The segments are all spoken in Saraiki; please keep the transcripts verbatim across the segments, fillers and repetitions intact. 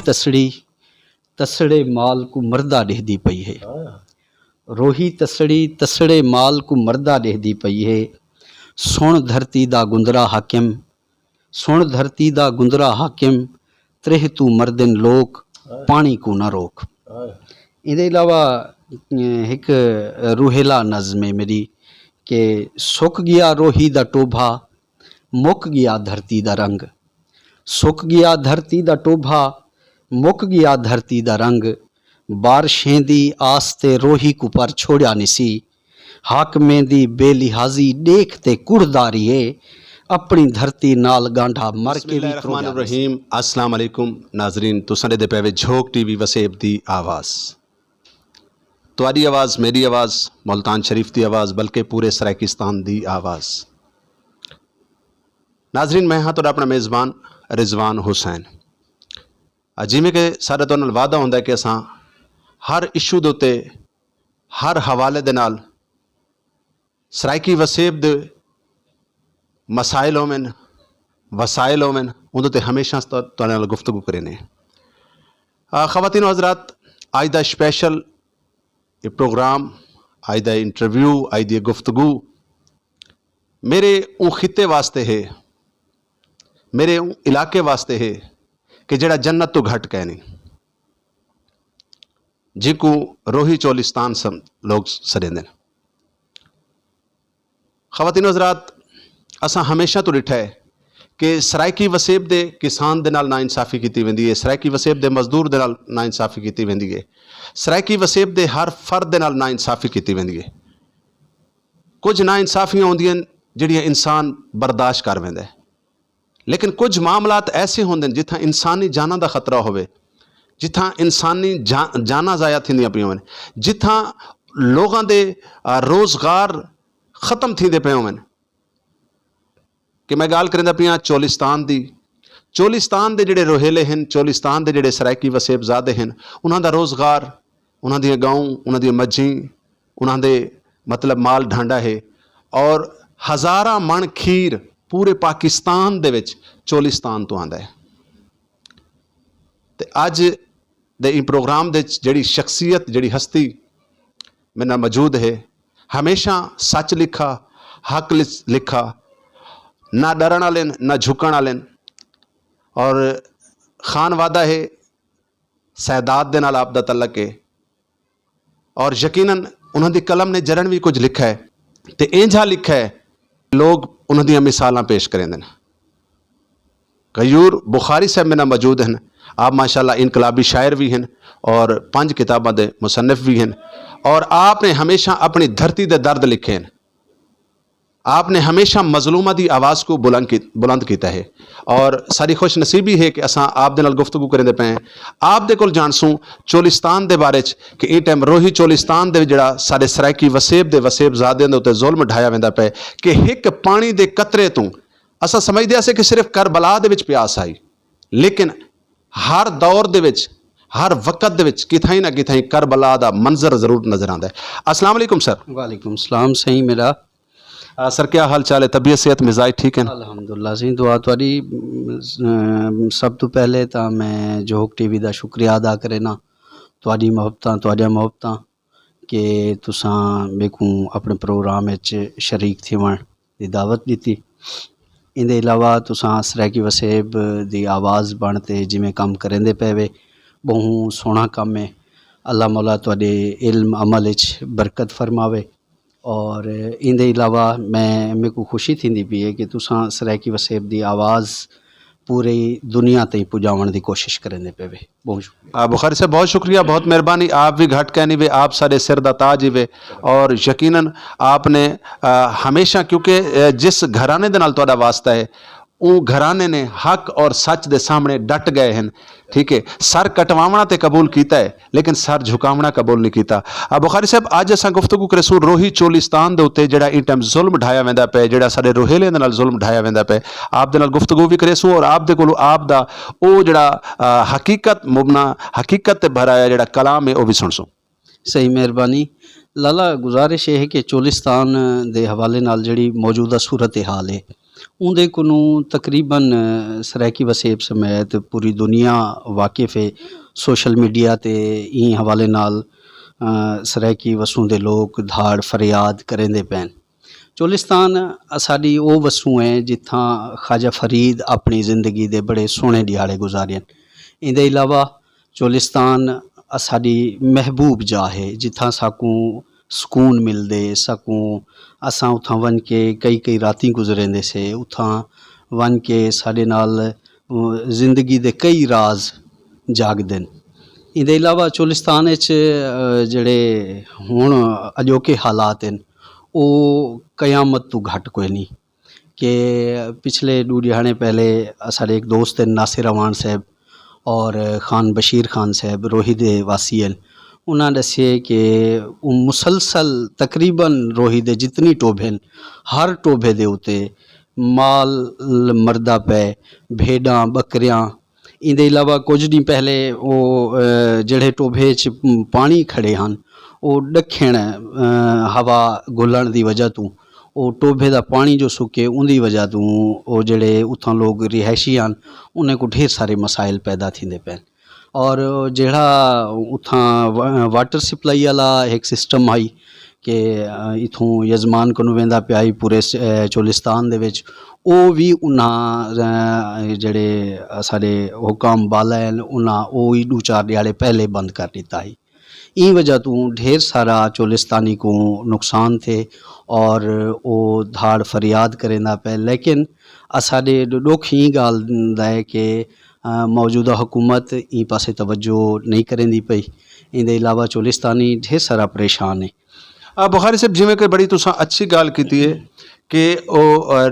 تسڑی تسڑے مال کوں مردہ ݙیہدی پئی ہے۔ روہی تسڑی تسڑے مال کوں مردہ ݙیہدی پئی ہے۔ سݨ دھرتی دا گندرا حاکم، سݨ دھرتی دا گندرا حاکم، تریہہ توں مردن لوک، پاݨی کوں نہ روک۔ ایندے علاوہ ہک روہیلا نظم ہے میݙی کہ سک ڳیا روہی دا ٹوبھا، مک ڳیا دھرتی دا رنگ۔ سک ڳیا دھرتی دا ٹوبھا، مک ڳیا دھرتی دا رنگ۔ بارشیں دی آس تے روہی کوں پر چھوڑیا نسی۔ حاکمیں دی بے لحاظی ݙیکھ تے کڑھداری ہے۔ اپݨی دھرتی نال ڳانڈھا مر بسم کے اللہ وی الرحمن تروڑیا نسی۔ الرحیم۔ السلام علیکم ناظرین، تساں ݙیہدے پئے وے جھوک ٹی وی وسیب دی آواز۔ تہاݙی آواز، میݙی آواز، ملتان شریف دی آواز، بلکہ پورے سرائیکستان دی آواز۔ ناظرین، میں ہاں تہاݙا اپݨا میزبان رضوان حسین۔ آ جیویں کہ ساݙا تہاݙے نال وعدہ ہوندا ہے کہ اساں ہر ایشو دے اتے، ہر حوالے دے نال سرائیکی وسیب دے مسائل ہوون، وسائل ہوون، اوندے تے ہمیشہ ت-، تہاݙے نال گفتگو کریندے ہیں۔ آ، خواتین و حضرات، اڄ دا اسپیشل اے پروگرام، اڄ دا انٹرویو، اڄ دی گفتگو میݙے اوں خطے واسطے ہے، میݙے اوں علاقے واسطے ہے کہ جیڑھا جنت توں گھٹ کائنی، جینکوں روہی چولستان سم-، لوگ سݙیندن۔ خواتین و حضرات، اساں ہمیشہ توں ݙٹھا ہے کہ سرائیکی وسیب دے کسان دے نال ناانصافی کیتی ویندی ہے، سرائیکی وسیب دے مزدور دے نال ناانصافی کیتی ویندی ہے، سرائیکی وسیب دے ہر فرد دے نال ناانصافی کیتی ویندی ہے۔ کجھ ناانصافیاں ہوندیاں جیڑھیاں انسان برداشت کر ویندا ہے، لیکن کجھ معاملات ایسے ہوندے جتھاں انسانی جاناں دا خطرہ ہووے، جتھاں انسانی جا-، جاناں ضائع تھیندیاں پیاں ہوون، جتھاں لوگاں دے، آ، روزگار ختم تھیندے پئے ہوون۔ کہ میں ڳالھ کریندا پیاں چولستان دی، چولستان دے جیڑھے روہیلے ہن، چولستان دے جیڑھے سرائیکی وسیب زادے ہن، انہاں دا روزگار، انہاں دیاں ڳاؤں، انہاں دیاں مجھیں، انہاں دے مطلب مال ڈھانڈا ہے، اور ہزاراں مݨ کھیر پورے پاکستان دے وچ چولستان توں آندا ہے۔ تے اڄ دے ایں پروگرام دے وچ جیڑھی شخصیت، جیڑھی ہستی میݙے نال موجود ہے، ہمیشہ سچ لکھا، حق لس-، لکھا، نہ ݙرݨ والے، نہ جھکݨ والے، اور خان وعدہ ہے، سیداد دے نال آپ دا تعلق ہے، اور یقیناً انہاں دی قلم نے جرن وی کجھ لکھا ہے، تے اینجھا لکھا ہے، لوگ انہاں دیاں مثالاں پیش کریندن۔ غیور بخاری صاحب میݙے نال موجود ہن۔ آپ ماشاءاللہ انقلابی شاعر وی ہن اور پنج کتاباں دے مصنف وی ہن، اور آپ نے ہمیشہ اپݨی دھرتی دے درد لکھے ہن۔ آپ نے ہمیشہ مظلوماں دی آواز کوں بلند کی-، بلند کیتا ہے، اور ساݙی خوش نصیبی ہے کہ اساں آپ دے نال گفتگو کریندے پئے ہیں۔ آپ دے کول جانسوں چولستان دے بارے چ کہ ایں ٹائم روہی چولستان دے وچ جیڑھا ساݙے سرائیکی وسیب دے وسیب زادیاں دے اتے ظلم ڈھایا ویندا پئے، کہ ہک پاݨی دے قطرے توں اساں سمجھدے ہاسے کہ صرف کربلا دے وچ پیاس آئی، لیکن ہر دور دے وچ، ہر وقت دے وچ کتھائیں نہ کتھائیں کربلا دا منظر ضرور نظر آندا ہے۔ السلام علیکم سر۔ وعلیکم السلام سائیں میرا۔ آ، سر، کیا حال چال ہے؟ طبیعت، صحت، مزاج ٹھیک ہیں؟ الحمدللہ سائیں، دعا تہاݙی۔ ام، سب توں پہلے تاں میں جھوک ٹی وی دا شکریہ ادا کرینا، تہاݙی محبتاں، تہاݙیاں محبتاں کہ تساں میکوں اپݨے پروگرام وچ شریک تھیوݨ دی دعوت ݙتی۔ ایندے علاوہ تساں سرائیکی وسیب دی آواز بݨ تے جیویں کم کریندے پئے وے، ٻہوں سوہݨا کم ہے۔ اللہ مولا تہاݙے علم عمل وچ برکت فرماوے۔ اور ایندے علاوہ میں، میکوں خوشی تھیندی پئی ہے کہ تساں سرائیکی وسیب دی آواز پوری دنیا تئیں پڄاوݨ دی کوشش کریندے پئے وے۔ ٻہوں شکریہ۔ آ، بخاری صاحب، بہت شکریہ، بہت مہربانی۔ آپ وی گھٹ کائنی وے، آپ ساݙے سر دا تاج ہی وے، اور یقیناً آپ نے، آ، ہمیشہ، کیونکہ، آ، جس گھرانے دے نال تہاݙا واسطہ ہے، اوں گھرانے نے حق اور سچ دے سامݨے ڈٹ ڳئے ہن، ٹھیک ہے، سر کٹواوݨا تے قبول کیتا ہے، لیکن سر جھکاوݨا قبول نہیں کیتا۔ آ، بخاری صاحب، اڄ اساں گفتگو کریسوں روہی چولستان دے اتے، جیڑھا ایں ٹائم ظلم ڈھایا ویندا پئے، جیڑھا ساݙے روہیلیں دے نال ظلم ڈھایا ویندا پئے، آپ دے نال گفتگو وی کریسوں اور آپ دے کولوں آپ دا او جیڑھا، آ، حقیقت مبنا، حقیقت تے بھرایا جیڑھا کلام ہے، او وی سݨسوں۔ صحیح، مہربانی۔ لالا، گزارش یہ ہے کہ چولستان دے حوالے نال جڑی موجودہ صورت حال ہے، اوندے کنوں تقریباً سرائیکی وسیب سمیت پوری دنیا واقف ہے۔ سوشل میڈیا تے ایں حوالے نال سرائیکی وسوں دے لوگ دھاڑ فریاد کریندے پین۔ چولستان اساڈی او وسوں ہے جتھاں خواجہ فرید اپنی زندگی دے بڑے سوہنے ڈیہاڑے گزارین۔ ایندے علاوہ چولستان اساڈی محبوب جاہ ہے، جتھاں ساکوں سکون ملدے، ساکوں اساں اتھاں ونج کے کئی کئی راتیں گزریندے سے۔ اتھاں ونج کے ساڈے نال زندگی دے کئی راز جاگدن۔ ایندے علاوہ چولستان اچ جڑے ہن اجوکے حالات ہیں، او قیامت تو گھٹ کوئی نہیں۔ کہ پچھلے ڈو ڈیہاڑے پہلے ساڈے ایک دوست ہیں ناصر اعوان صاحب اور خان بشیر خان صاحب روہی دے واسی ہیں، انہاں دسے کہ او مسلسل تقریباً روہی دے جتنی ٹوبھے ہیں، ہر ٹوبھے دے اتے مال مردا پے، بھیڈاں، بکریاں۔ ایندے علاوہ کچھ ڈینہہ پہلے او جڑے ٹوبھے چ پانی کھڑے ہن، او ڈکھن ہوا گھلن دی وجہ توں او ٹوبھے دا پانی جو سکے اوندی وجہ توں او جڑے اتھاں لوگ رہائشی ہن، انہیں کو ڈھیر سارے مسائل پیدا تھیندے پین۔ اور جڑا اتھاں واٹر سپلائی والا ایک سسٹم ہائی کہ اتھوں یزمان کنوں ویندا پیا ہی پورے چولستان دے وچ، او وی انہاں جڑے سارے حکام بالا ہیں انہاں او ہی دو چار دیہاڑے پہلے بند کر دیتا ہی۔ ایں وجہ توں ڈھیر سارا چولستانی کو نقصان تھے اور او دھاڑ فریاد کریندا پے، لیکن اساڈے ڈوکھ ایں گال دا ہے کہ موجودہ حکومت ایں پاسے توجہ نہیں کریندی پئی۔ ایندے علاوہ چولستانی ڈھیر سارا پریشان ہے۔ بخاری صاحب، جیویں کہ بڑی تساں اچھی گال کیتی ہے کہ او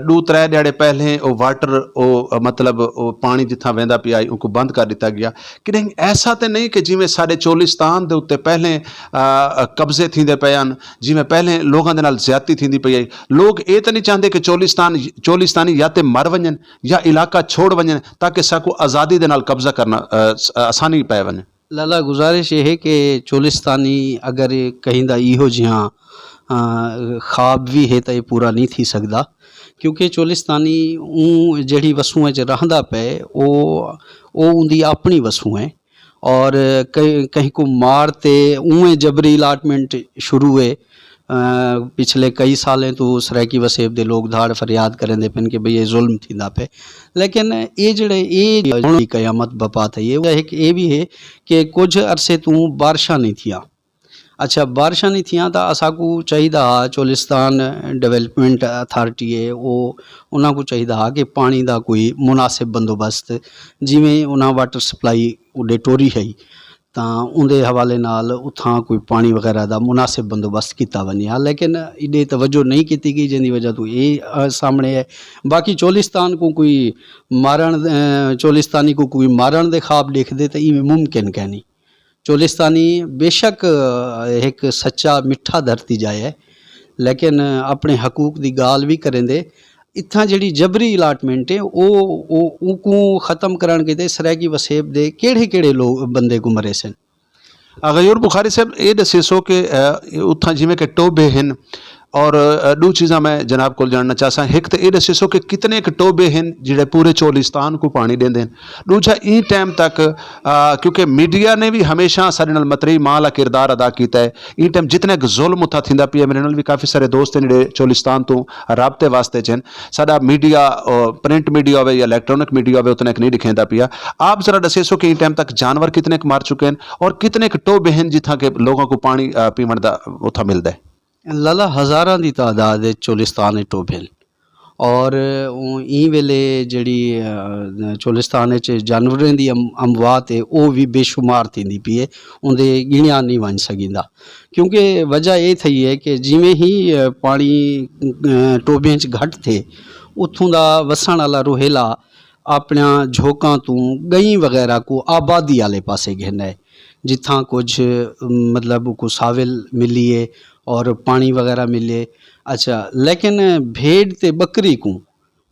ڈو ترے ڈیاڑے پہلے او واٹر او مطلب او پانی جتھاں ویندا پیا ہی ان کو بند کر دیتا گیا۔ کہ نہیں ایسا تے نہیں کہ جیویں سارے چولستان دے اتے پہلے قبضے تھیندے پے ہن، جیویں پہلے لوگاں دے نال زیادتی تھیندی پئی ہے۔ لوگ اے تے نہیں چاہندے کہ چولستان چولستانی یا تے مر ونجن یا علاقہ چھوڑ ونجن تاکہ ساکو آزادی دے نال قبضہ کرنا آسانی پے ونجے۔ لالا، گزارش یہ ہے کہ چولستانی اگر کہیں دا ایہو جہاں خواب بھی ہے تو یہ پورا نہیں تھی سکتا، کیونکہ چولستانی اون جڑی وسوں چ رہندا پے او او ان دی اپنی وسوں ہے۔ اور کہیں کو مار تے اون جبری الاٹمنٹ شروع ہے۔ پچھلے کئی سالیں تو سرائیکی وسیب دے لوگ دھاڑ فریاد کریں دے پن کہ بھئی یہ ظلم تھیندا پے، لیکن اے جڑے اے ہن قیامت بپا تھئی ہے۔ ایک اے بھی ہے کہ کچھ عرصے تو بارشاں نہیں تھیاں۔ اچھا، بارشاں نہیں تھیاں تاں اساکو چاہیدا ہا چولستان ڈیولپمنٹ اتھارٹی ہے او انہاں کو چاہیدا ہا کہ پانی دا کوئی مناسب بندوبست، جویں انہاں واٹر سپلائی اڈے ٹوری ہئی تاں اوندے حوالے نال اتھاں کوئی پانی وغیرہ دا مناسب بندوبست کیتا ونجے ہا، لیکن ایڈے توجہ نہیں کیتی گئی جیندی وجہ تو اے سامنے ہے۔ باقی چولستان کو کوئی مارن چولستانی کو کوئی مارن دے خواب دیکھ دے تو ایویں ممکن کہنی۔ چولستانی بے شک ہک سچا مٹھا دھرتی جائے ہے، لیکن اپنے حقوق دی گال بھی کریں دے۔ اتھاں جڑی جبری الاٹمنٹ ہے او او کو ختم کرن کے تے سرائیکی وسیب دے کیڑھے کیڑھے لوگ بندے کو مرے سن۔ غیور بخاری صاحب، اے ڈسیسو کہ اتھاں جویں کہ ٹوبے ہن اور ڈو چیزاں میں جناب کول جاننا چاہساں۔ ہک تے اے ڈسیسو کہ کتنے ایک ٹوبے ہن جڑے پورے چولستان کو پانی ڈیندے ہن۔ ڈوجھا ایں ٹائم تک کیونکہ میڈیا نے بھی ہمیشہ سارے نال متری ماں لا کردار ادا کیتا ہے۔ ایں ٹائم جتنے ایک ظلم اتھا تھیندا پیا، میرے نال بھی کافی سارے دوست ہیں جڑے چولستان تو رابطے واسطے چن۔ ساڈا میڈیا پرنٹ میڈیا ہوے یا الیکٹرانک میڈیا ہوے اتنے ایک نہیں دکھیندا پیا۔ آپ ذرا ڈسیسو کہ ایں ٹائم تک جانور کتنے ایک مر چکے ہیں اور کتنے ایک ٹوبے ہیں جتھاں کے لوگوں کو پانی پیون دا اتھا ملدا ہے؟ لالا، ہزاراں دی تعداد ہے چولستان ٹوبھے ہیں۔ اور ایں ویلے جڑی چولستان وچ جانوریں دی اموات ہے او وی بے شمار تھیندی پی ہے، اوندے گنیا نہیں ونج سگیندا۔ کیونکہ وجہ اے تھئی ہے کہ جیویں ہی پانی ٹوبیں چ گھٹ تھے، اتھوں دا وسن والا روہیلا اپنیاں جھوکاں توں گئیں وغیرہ کو آبادی والے پاسے گھن ہے، جتھاں کچھ مطلب کو ساول ملی ہے اور پانی وغیرہ ملے۔ اچھا، لیکن بھیڑ تے بکری کو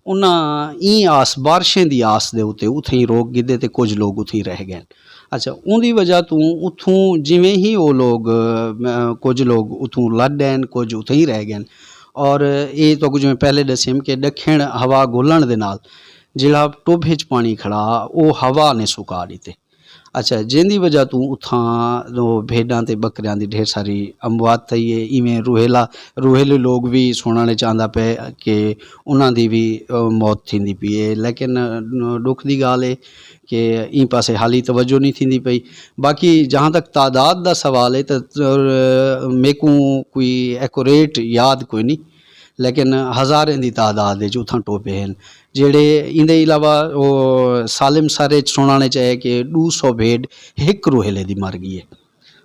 انہاں ایں آس بارشیں دی آس دے اتے اتھیں روک گھدے تے کچھ لوگ اتھیں رہ گئے۔ اچھا، اوندی وجہ توں اتھوں جیویں ہی او لوگ، کجھ لوگ اتھوں لڈ ڈین، کجھ اتھیں ہی رہ گئے۔ اور اے تو کجھ میں پہلے ڈسیم کہ ڈکھن ہوا گھلن دے نال جڑا ٹوبھے چ پانی کھڑا، او ہوا نے سکا ڈیتے۔ اچھا، جیندی وجہ توں اتھاں بھیڈاں تے بکریاں دی ڈھیر ساری اموات تھئی ہے۔ ایویں روہیلا روہیلے لوگ وی سنڑ اچ آندا پئے کہ انہاں دی وی موت تھیندی پئی ہے، لیکن ڈکھ دی گالھ ہے کہ ایں پاسے حالی توجہ نہیں تھیندی پئی۔ باقی جہاں تک تعداد دا سوال ہے تو میکوں کوئی ایکوریٹ یاد کوئی نہیں، لیکن ہزاریں دی تعداد ہے جو اتھاں ٹوپے ہیں۔ جیڑھے ایندے علاوہ او سالم سر اچ سنڑانے چاہے کہ ڈو سو بھیڈ ہک روہیلے دی مر گئی ہے۔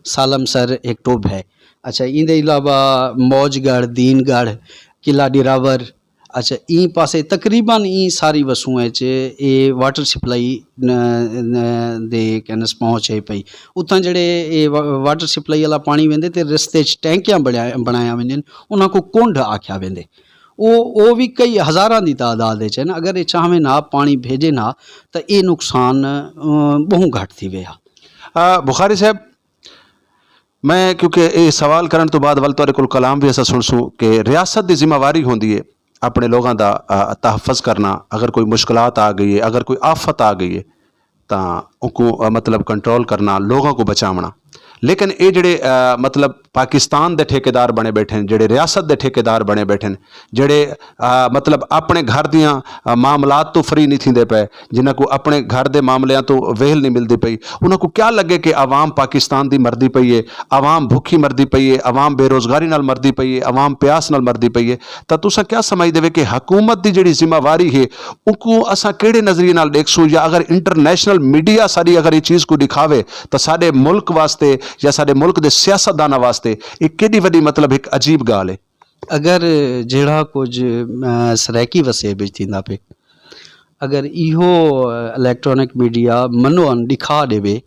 سالم سر ہک ٹوب ہے۔ اچھا، ایندے علاوہ موج گڑھ، دین گڑھ، قلعہ ڈیراور، اچھا، ایں پاسے تقریباً ایں ساری وسوں اچ اے واٹر سپلائی دے کینس پہنچ ہے پئی۔ اتھاں جڑے اے واٹر سپلائی والا پانی ویندے تے رستے اچ ٹینکیاں بنڑایا بنڑایا ویندین، انہاں کو کنڈ آکھیا ویندے۔ او او وی کئی ہزاراں دی تعداد اچ ہن۔ اگر اے چاہویں نا پانی بھیجے نا تاں اے نقصان بہوں گھٹ تھی وے ہا۔ بخاری صاحب، میں کیونکہ اے سوال کرن تو بعد ول تہاڈے کول کلام بھی ایسا سنسوں کہ ریاست دی ذمہ واری ہوندی ہے اپنے لوگاں دا تحفظ کرنا۔ اگر کوئی مشکلات آ گئی ہے، اگر کوئی آفت آ گئی ہے، تاں اوکوں مطلب کنٹرول کرنا، لوگاں کو بچاونا۔ لیکن اے جڑے مطلب پاکستان دے ٹھیکیدار بنے بیٹھے ہیں، جڑے ریاست دے ٹھیکیدار بنے بیٹھے ہیں، جڑے مطلب اپنے گھر دیاں معاملات تو فری نہیں تھیندے پے، جنہاں کو اپنے گھر دے معاملیاں تو ویل نہیں ملدی پئی، انہاں کو کیا لگے کہ عوام پاکستان دی مردی پئی ہے، عوام بھکھی مردی پئی ہے، عوام بے روزگاری نال مردی پئی ہے، عوام پیاس نال مردی پئی ہے؟ تاں تساں کیا سمجھدے وے کہ حکومت دی جڑی ذمہ واری ہے، اونکوں اساں کیڑھے نظریے نال ڈیکھسوں؟ یا اگر انٹرنیشنل میڈیا ساڈی اگر اے چیز کوں ڈکھاوے تاں ساڈے ملک واسطے یا ساڈے ملک دے سیاستداناں واسطے اے کیڈی وڈی مطلب ہک عجیب گالھ ہے۔ اگر جیڑھا کجھ سرائیکی وسیب اچ تھیندا پئے، اگر ایہو الیکٹرانک میڈیا منو ان ڈکھا ڈیوے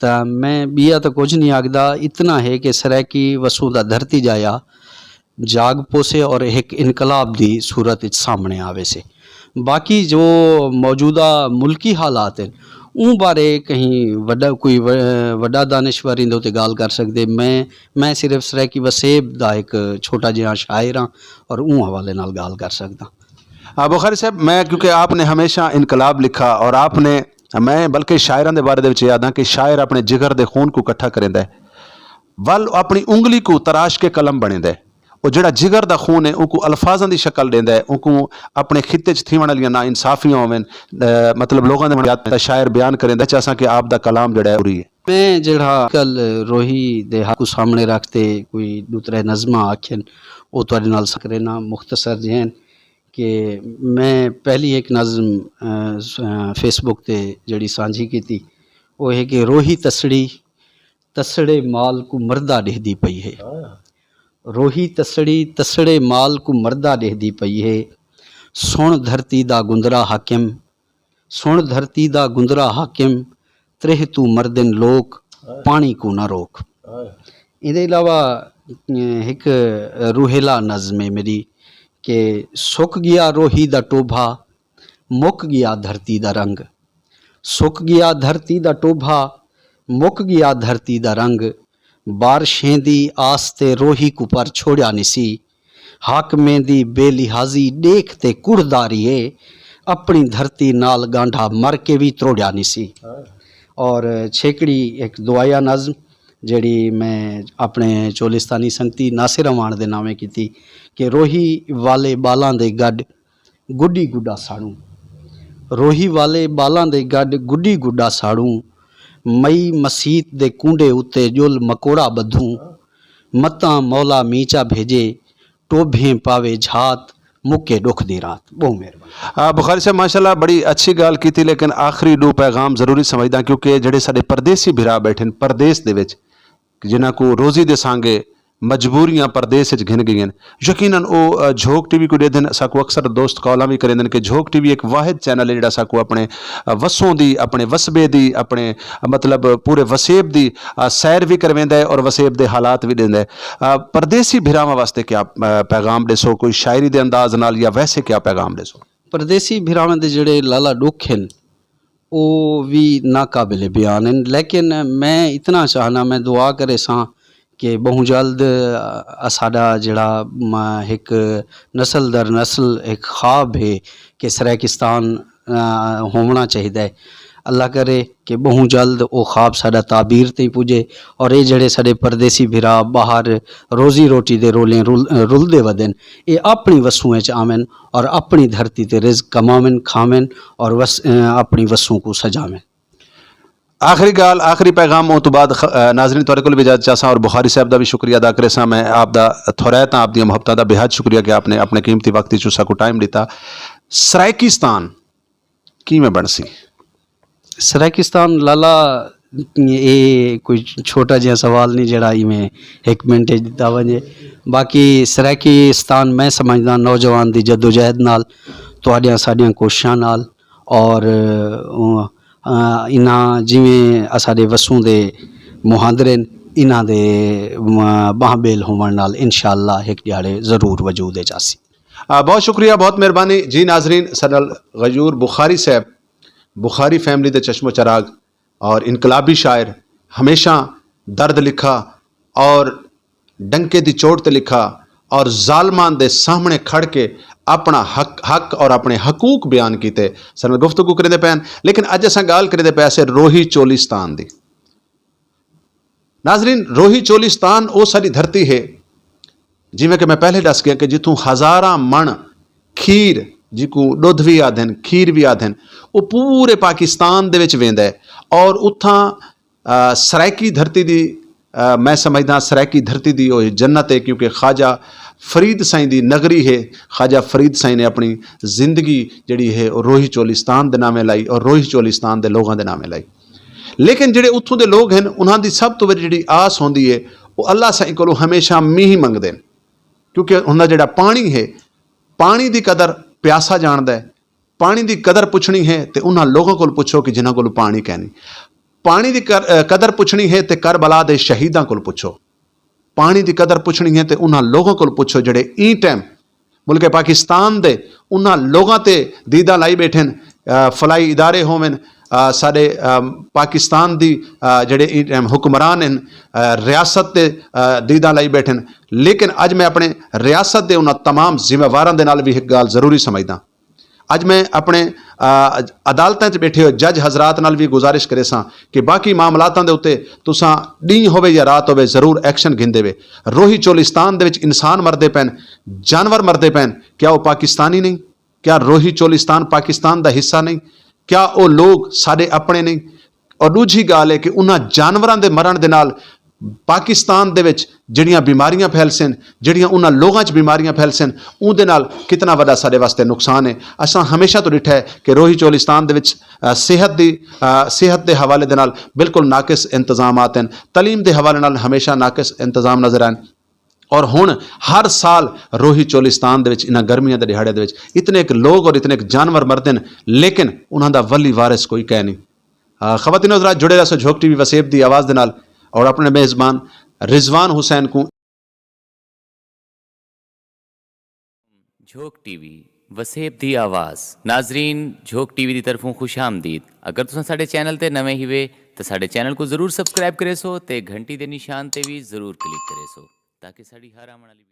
تاں میں بیا تاں کجھ نی آکھدا، اتنا ہے کہ سرائیکی وسوں دا دھرتی جایا جاگ پوسے اور ہک انقلاب دی صورت اچ سامنے آویسے۔ باقی جو موجودہ ملکی حالات ہن اوں بارے کہیں وڈا کوئی وڈا دانشور ایندے اتے گالھ کر سکدے۔ میں میں صرف سرائیکی وسیب دا ہک چھوٹا جیہاں شاعر ہاں اور اوں حوالے نال گالھ کر سکداں۔ بخاری صاحب، میں کیونکہ آپ نے ہمیشہ انقلاب لکھا اور آپ نے میں بلکہ شاعراں دے بارے دے وچ یاد ہاں کہ شاعر اپنے جگر دے خون کو کٹھا کریندا ہے ول اپنی انگلی کو تراش کے قلم بنیندا ہے۔ او جڑا جگر دا خون ہے اونکوں الفاظاں دی شکل ڈیندا ہے، اونکوں اپنے خطے چ تھیوݨ آلیاں نا انصافیاں ہوون، مطلب لوگاں دے وݨ یاد شاعر بیان کریندا ہے۔ چاہساں کہ آپ دا کلام جڑا ہے پوری ہے۔ میں جڑا کل روہی دے حق کوں سامنے رکھ تے کوئی ڈو ترے نظماں آکھین او تہاڈے نال سکرینا مختصر جہن کہ میں پہلی ہک نظم فیس بک تے جڑی سانجھی کیتی او ہے کہ روہی تسڑی تسڑے مال کوں مردہ ڈیہدی پئی ہے۔ روہی تسڑی تسڑے مال کوں مردہ ڈیہدی پئی ہے۔ سݨ دھرتی دا گندرا حاکم، سݨ دھرتی دا گندرا حاکم، تریہہ توں مردن لوک، پاݨی کوں نہ روک۔ ایندے علاوہ ہک روہیلا نظم ہے میݙی کہ سک ڳیا روہی دا ٹوبھا، مک ڳیا دھرتی دا رنگ۔ سک ڳیا دھرتی دا ٹوبھا، مک ڳیا دھرتی دا رنگ۔ بارشیں دی آس تے روہی کوں پر چھوڑیا نسی۔ حاکمیں دی بے لحاظی ݙیکھ تے کڑھداری ہے۔ اپݨی دھرتی نال ڳانڈھا مر کے وی تروڑیا نسی۔ اور چھیکڑی ہک دعائیہ نظم جیڑھی میں اپݨے چولستانی سنگتی ناصر اعواݨ دے ناویں کیتی کہ روہی والے ٻالاں دے گݙ گڈی گڈا ساڑوں۔ روہی والے بالاں دے گڈ گڈی گڈا ساڑوں۔ مئی مسیت دے کونڈے اتے جل مکوڑا بدھوں۔ متاں مولا مینچا بھیجے ٹوبھیں پاوے جھات مکے ڈکھ دی رات۔ بہوں مہربانی۔ بخاری صاحب ماشاءاللہ بڑی اچھی گال کیتی لیکن آخری ڈو پیغام ضروری سمجھداں کیونکہ جڑے ساڈے پردیسی بھرا بیٹھن پردیس دے وچ جنہاں کوں روزی دے سانگے مجبوریاں پردیس اچ گھن گئین۔ یقینا او جھوک ٹی وی کوں ڈیدھن۔ ساکوں اکثر دوست کالاں وی کریندن کہ جھوک ٹی وی ہک واحد چینل ہے جیڑھا ساکوں اپنے وسوں دی اپنے وسبے دی اپنے مطلب پورے وسیب دی سیر وی کرویندا ہے اور وسیب دے حالات وی ڈیندا ہے۔ پردیسی بھراواں واسطے کیا پیغام ڈیسو؟ کوئی شاعری دے انداز نال یا ویسے کیا پیغام ڈیسو؟ پردیسی بھراواں دے جیڑھے لالا ڈکھ ہن او وی ناقابل بیان ہن، لیکن میں اتنا چاہنا، میں دعا کریساں کہ ٻہوں جلد اساݙا جیڑھا ہک نسل در نسل ہک خواب ہے کہ سرائیکستان ہووݨا چاہیدا ہے۔ اللہ کرے کہ ٻہوں جلد او خواب ساݙا تعبیر تئیں پڄے، اور اے جیڑھے ساݙے پردیسی بھرا ٻاہر روزی روٹی دے رولیں رلدے ودن، اے اپݨی وسوں اچ آون اور اپݨی دھرتی تے رزق کماون کھاون، اور اپݨی وسوں کوں سجاون۔ آخری گال، آخری پیغام، اوں توں بعد ناظرین تہاڈے کول وی اجازت چاہساں اور بخاری صاحب دا وی شکریہ ادا کریساں۔ میں آپ دا تھوریت آں، آپ دیاں محبتاں دا بے حد شکریہ کہ آپ نے اپنے قیمتی وقت وچ ساکوں ٹائم ڈتا۔ سرائیکستان کیویں بنسی؟ سرائیکستان لالا، اے کوئی چھوٹا جیہاں سوال نہیں جیڑھا ایویں ہک منٹ وچ ڈتا ونجے۔ باقی سرائیکستان میں سمجھداں نوجوان دی جدوجہد نال، تہاڈیاں ساڈیاں کوششاں نال، اور انہاں جیویں اساڈے وسوں دے مہاندر ہن، انہاں دے ٻانہہ ٻیل ہووݨ نال انشاءاللہ ہک ݙیہاڑے ضرور وجود اچ آسی۔ بہت شکریہ، بہت مہربانی جی۔ ناظرین، ساڈے نال غیور بخاری صاحب، بخاری فیملی دے چشم و چراغ اور انقلابی شاعر، ہمیشہ درد لکھا اور ڈنکے دی چوٹ تے لکھا اور ظالماں دے سامنے کھڑ کے اپنا حق حق اور اپنے حقوق بیان کیتے۔ ساڈے نال گفتگو کریندے پئے ہن، لیکن اج اساں گالھ کریندے پئے سے روہی چولستان دی۔ ناظرین، روہی چولستان او ساڈی دھرتی ہے، جیویں کہ میں پہلے ڈس گیا کہ جتھوں ہزاراں مݨ کھیر، جیکوں ݙودھ وی آدھن، کھیر وی آدھن، او پورے پاکستان دے وچ ویندا ہے اور اتھاں سرائیکی دھرتی دی، میں سمجھداں سرائیکی دھرتی دی او جنت ہے، کیونکہ خواجہ فرید سائیں دی نگری ہے۔ خواجہ فرید سائیں نے اپنی زندگی جڑی ہے او روہی چولستان دے ناویں لائی اور روہی چولستان دے لوگاں دے ناویں لائی۔ لیکن جڑے اتھوں دے لوگ ہن، انہاں دی سب توں وڈی جڑی آس ہوندی ہے، او اللہ سائیں کولوں ہمیشہ مینہ منگدے ہن، کیونکہ انہاں دا جڑا پانی ہے، پانی دی قدر پیاسا جاندا ہے۔ پانی دی قدر پچھنی ہے تے انہاں لوگاں کول پچھو کہ جنہاں کول پانی کینی۔ پانی دی قدر پچھنی ہے تے کربلا دے شہیداں کول پچھو۔ پانی دی قدر پچھنی ہے تے انہاں لوگاں کول پچھو جڑے ایں ٹائم ملک پاکستان دے انہاں لوگاں تے دیداں لائی بیٹھن، فلاحی ادارے ہوون، ساڈے پاکستان دی جڑے ایں ٹائم حکمران ہن، ریاست تے دیداں لائی بیٹھن۔ لیکن اج میں اپنے ریاست دے انہاں تمام ذمہ واراں دے نال وی ہک گالھ ضروری سمجھداں۔ اج میں اپنے عدالتاں چ بیٹھے ہوئے جج حضرات نال وی گزارش کریساں کہ باقی معاملاتاں دے اتے تساں ڈینہہ ہووے یا رات ہووے ضرور ایکشن گھندے وے۔ روہی چولستان دے وچ انسان مردے پین، جانور مردے پین، کیا او پاکستانی نہیں؟ کیا روہی چولستان پاکستان دا حصہ نہیں؟ کیا او لوگ ساڈے اپنے نہیں؟ اور ڈوجھی گالھ ہے کہ انہاں جانوراں دے مرن دے نال پاکستان دے وچ جڑیاں بیماریاں پھیلسن، جڑیاں انہاں لوگاں چ بیماریاں پھیلسن، اون دے نال کتنا وڈا ساڈے واسطے نقصان ہے۔ اساں ہمیشہ تو ڈٹھا ہے کہ روہی چولستان دے وچ صحت دی صحت دے حوالے دے نال بالکل ناقص انتظامات ہیں، تعلیم دے حوالے نال ہمیشہ ناقص انتظام نظر آئے۔ اور ہن ہر سال روہی چولستان دے وچ انہاں گرمیاں دے ڈیہاڑے دے وچ اتنے ایک لوگ اور اتنے ایک جانور مردن، لیکن انہاں دا ولی وارث کوئی کہہ نہیں۔ خواتین و حضرات، جڑے رہسو جھوک ٹی وی وسیب دی آواز دے نال اور اپنے میزبان رضوان حسین کوں۔ جھوک ٹی وی وسیب دی آواز۔ ناظرین، جھوک ٹی وی دی طرفوں خوش آمدید۔ اگر تساں ساڈے چینل تے نویں ہیوے تاں ساڈے چینل کوں ضرور سبسکرائب کریسو تے گھنٹی دے نشان تے وی ضرور کلک کریسو تاکہ ساڈی ہر آوݨ والی